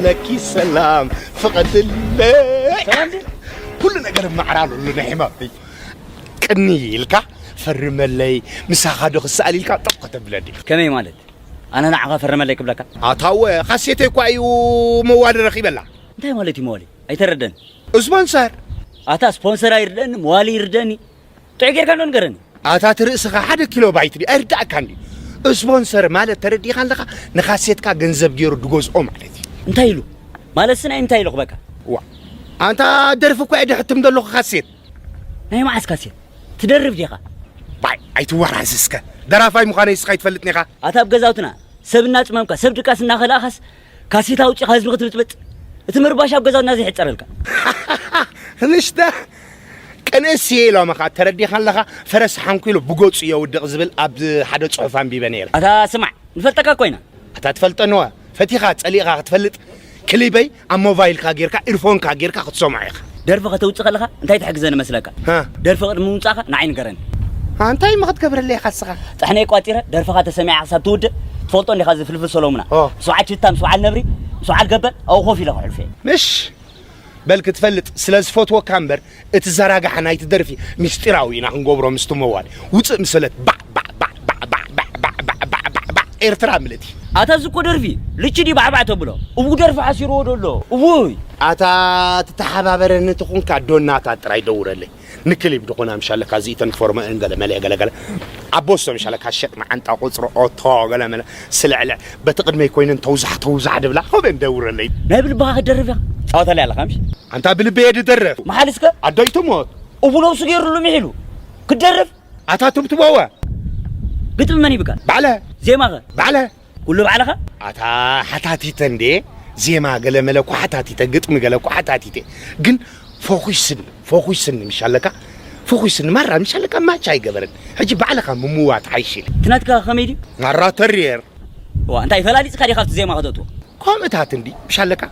ለኪ ሰላም ፍቐድለይ። ኩሉ ነገር ማዕራ ኣለሉ ናይ ሕማመይ። ቅኒ ኢልካ ፈርመለይ፣ ምሳኻ ዶ ክሰኣል ኢልካ ጠቕ ከተብለኒ። ከመይ ማለት? ኣነ ንዓኻ ፈርመለይ ክብለካ? ኣታወ፣ ካሴተይ እኳ እዩ መዋሊ ረኺበላ። እንታይ ማለት እዩ መዋሊ? ኣይተረደን። ስፖንሰር። ኣታ ስፖንሰር ኣይርደኒ፣ መዋሊ ይርደኒ። ጥዑይ ጌርካ እንዶ ንገረኒ። ኣታ እቲ ርእስኻ ሓደ ኪሎ ባይት ድዩ? ኣይርዳእካን ድዩ? ስፖንሰር ማለት ተረዲእካ ኣለኻ? ንኻሴትካ ገንዘብ ገይሩ ድገዝኦ ማለት እዩ። እንታይ ኢሉ? ማለት ስናይ እንታይ ኢሉ ክበካ? ዋ፣ ኣንታ ደርፊ እኮ እየ ድሕትም ዘለኹ ካሴት። ናይ መዓስ ካሴት? ትደርፍ ዲኻ? ባይ፣ ኣይትወራዝ እስከ። ደራፋይ ምዃነይ እስኻ ኣይትፈልጥን ኢኻ። ኣታ ኣብ ገዛውትና ሰብ እናጽመምካ፣ ሰብ ድቃስ እናኸላእኻስ ካሴት ኣውጺኻ ህዝቢ ክትብጥብጥ? እቲ ምርባሽ ኣብ ገዛውትና ዘይሕጸረልካ። ንሽተ ቅንእስ እየ ኢሎምኻ፣ ተረዲኻ ኣለኻ፣ ፈረስ ሓንኩ ኢሉ ብገጹ የውድቕ ዝብል ኣብ ሓደ ጽሑፍ ኣንቢበ ነይረ። ኣታ ስማዕ፣ ንፈልጠካ እኮ ኢና። ኣታ ትፈልጠንዋ፣ ፈቲኻ ጸሊእኻ ክትፈልጥ፣ ክሊበይ ኣብ ሞባይልካ ጌርካ፣ ኢርፎንካ ጌርካ ክትሰምዖ ኢኻ። ደርፊ ከተውጽእ ከለኻ እንታይ ትሕግዘኒ መስለካ? ሃ። ደርፊ ቅድሚ ምውጻእካ ንዓይ ንገረኒ። ኣንታይ እሞ ክትገብረለይ ኢኻ እስኻ? ጥሕነይ ቋጺረ፣ ደርፍኻ ተሰሚዓ ክሳብ ትውድእ፣ ትፈልጦ እንዲኻ እዚ ፍልፍል ሰሎሙና። ኦ። ምስ በዓል ችታ፣ ምስ በዓል ነብሪ፣ ምስ በዓል ገበል፣ ኣብኡ ኮፍ ኢለ ክሕልፎ እየ። ምሽ በል ክትፈልጥ ስለ ዝፈትወካ እምበር፣ እቲ ዘራጋሕ ናይቲ ደርፊ ምስጢራዊ ኢና ክንገብሮ ምስቲ መዋል። ውጽእ ምስ በለት ባዕ፣ ባዕ፣ ባዕ፣ ኤርትራ ምልእቲ። ኣታ እዚ እኮ ደርፊ ልቺ ድዩ ባዕባዕ ተብሎ? እቡ ደርፊ ሓሲርዎ ደሎ። እውይ! ኣታ ትተሓባበረኒ ትኹንካ ዶናታት ጥራይ ደውረለይ። ንክሊብ ድኾና ምሻለካ እዚእተን ፎርመአን ገለ መለ ገለ ገለ። ኣቦሶ ምሻለካ ሸጥ መዓንጣ ቁጽሪ ኦቶ ገለ መለ ስልዕልዕ በቲ ቅድመይ ኮይነን ተውዛሕ ተውዛሕ ድብላ ኸበን ደውረለይ። ናይ ብልብኻ ክትደርፍ ኢኻ። ጻወተለይ ኣለኻ ምሽ? ኣንታ ብልበየ ድደርፍ። መሓል እስከ? ኣዳይ ትሞት። እቡ ነብሱ ገይሩሉ ምሒሉ። ክትደርፍ? ኣታ ትብትበወ። ግጥሚ መን ይብካ? ባዕለ። ዜማኸ? ባዕለ። ኩሉ ባዕልኻ? ኣታ ሓታቲተ እንዴ? ዜማ ገለ መለ እኮ ሓታቲተ፣ ግጥሚ ገለ እኮ ሓታቲተ። ግን ፎኺስኒ፣ ፎኺስኒ ምሻለካ? ፎኺስኒ ማራ ምሻለካ ማቻ ኣይገበረን። ሕጂ ባዕልኻ ምምዋት ሓይሽ ኢለ። እቲ ናትካ ከመይ ድዩ? ማራ ተሪየር። ዋ፣ እንታይ ፈላሊጽካ ዲኻ ኣብቲ ዜማ ከተእትዎ? ከምእታት እንዲ ምሻለካ?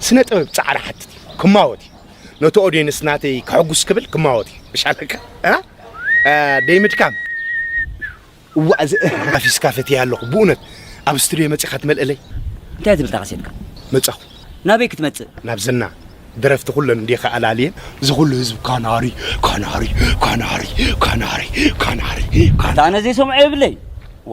ስነ ጥበብ ጻዕሪ ሓትት እዩ። ክማወት እዩ። ነቲ ኦድየንስ ናተይ ከሐጉስ ክብል ክማወት እዩ። ምሻለካ? እ? እ፣ ደይምድካም። እዋእ፣ እዚ ኣፊስካ ፈትየ ኣለኹ። ብእውነት ኣብ ስቱድዮ መጺኻ ትመልእለይ? እንታይ ትብል እታ ካሴትካ? መጻኹ። ናበይ ክትመጽእ? ናብ ዝና። ደረፍቲ ኩለን እንዲኻ ኣላልየን፣ እዚ ኩሉ ህዝቢ ካናሪ፣ ካናሪ፣ ካናሪ፣ ካናሪ፣ ካናሪ፣ ካናሪ። ኣታ ኣነ ዘይሰምዖ የብለይ።